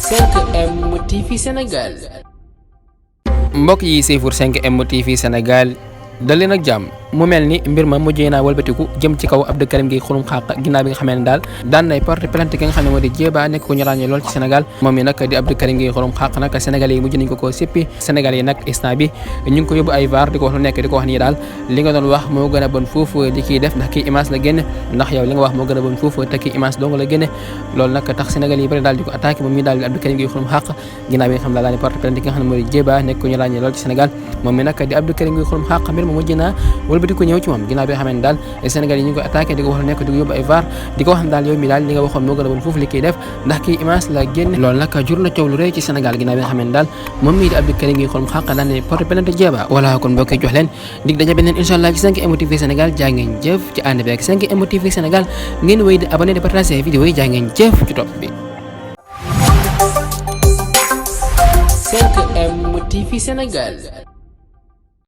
5M TV Sénégal. mbokk yi siifur 5M TV Sénégal dal leen ak jàmm mu mel ni mbir ma mujjee naa walbatiku jëm ci kaw Abdou Karim Gueye Xrum Xax ginnaaw bi nga xamee ne daal daan nay porte plainte ki nga xam ne moo di Jeeba nekk ko ñu ràññee lool ci Sénégal moom mi nag di Abdou Karim Gueye Xrum Xax nag Sénégalais yi mujj nañ ko sippi Sénégalais yi nag instant bi ñu ngi ko yóbbu ay VAR di ko wax lu nekk di ko wax nii daal li nga doon wax moo gën a bon foofu di kii def ndax kii image la génne ndax yow li nga wax moo gën a bon foofu te kii image dong la génne loolu nag tax Sénégalais yi bëri daal di ko attaqué moom mi daal di Abdou Karim Gueye Xrum Xax ginnaaw bi nga xam daal daal porte plainte ki nga xam ne moo di Jeeba nekk ko ñu ràññee lool ci Sénégal moom mi nag di Abdou Karim Gueye Xrum Xax mbir ma mujj naa walbati ko ñëw ci moom ginnaaw bi nga xam ne daal Sénégal yi ñu ngi koy attaqué di ko wax lu nekk di ko yóbbu ay VAR di ko wax ne daal yow mi daal li nga waxoon moo gën a bon foofu li kiy def ndax kii image la génn loolu nag jur na coow lu rëy ci Sénégal ginnaaw bi nga xam ne daal moom mii di Abdou Karim Gueye Xrum Xax daan ne porte plainte Jeeba voilà kon mbokk yi jox leen dig daje beneen incha allah ci 5M TV Sénégal jaa ngeen jëf ci ànd bi ak 5M TV Sénégal ngeen wéy di abonné di partager vidéo yi jaa ngeen jëf ci topp bi 5M TV Sénégal.